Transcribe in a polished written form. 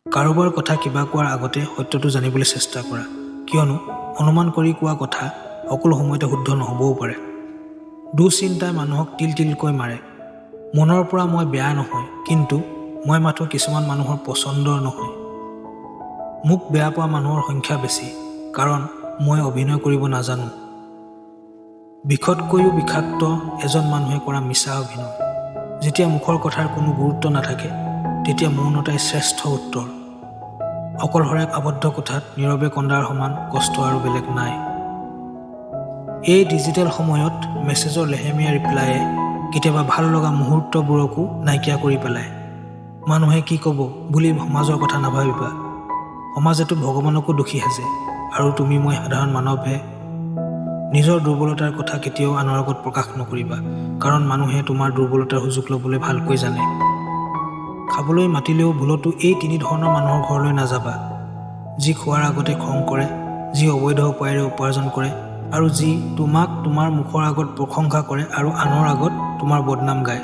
কাৰোবাৰ কথা কিবা কোৱাৰ আগতে সত্যটো জানিবলৈ চেষ্টা কৰা, কিয়নো অনুমান কৰি কোৱা কথা সকলো সময়তে শুদ্ধ নহ'বও পাৰে। দুশ্চিন্তাই মানুহক তিল তিলকৈ মাৰে। মনৰ পৰা মই বেয়া নহয়, কিন্তু মই মাথোঁ কিছুমান মানুহৰ পচন্দৰ নহয়। মোক বেয়া পোৱা মানুহৰ সংখ্যা বেছি, কাৰণ মই অভিনয় কৰিব নাজানো। বিষতকৈও বিষাক্ত এজন মানুহে কৰা মিছা অভিনয়। যেতিয়া মুখৰ কথাৰ কোনো গুৰুত্ব নাথাকে, তেতিয়া মৌনতাই শ্ৰেষ্ঠ উত্তৰ। অকলশৰে আবদ্ধ কোঠাত নীৰৱে কন্দাৰ সমান কষ্ট আৰু বেলেগ নাই। এই ডিজিটেল সময়ত মেছেজৰ লেহেমীয়া ৰিপ্লাইয়ে কেতিয়াবা ভাল লগা মুহূৰ্তবোৰকো নাইকিয়া কৰি পেলায়। মানুহে কি ক'ব বুলি সমাজৰ কথা নাভাবিবা। সমাজেতো ভগৱানকো দোষী সাজে আৰু তুমি মই সাধাৰণ মানৱহে। নিজৰ দুৰ্বলতাৰ কথা কেতিয়াও আনৰ আগত প্ৰকাশ নকৰিবা, কাৰণ মানুহে তোমাৰ দুৰ্বলতাৰ সুযোগ ল'বলৈ ভালকৈ জানে। খাবলৈ মাতিলেও ভুলতো এই তিনি ধৰণৰ মানুহৰ ঘৰলৈ নাযাবা: যি খোৱাৰ আগতে খং কৰে, যি অবৈধ উপায়েৰে উপাৰ্জন কৰে আৰু যি তোমাক তোমাৰ মুখৰ আগত প্ৰশংসা কৰে আৰু আনৰ আগত তোমাৰ বদনাম গায়।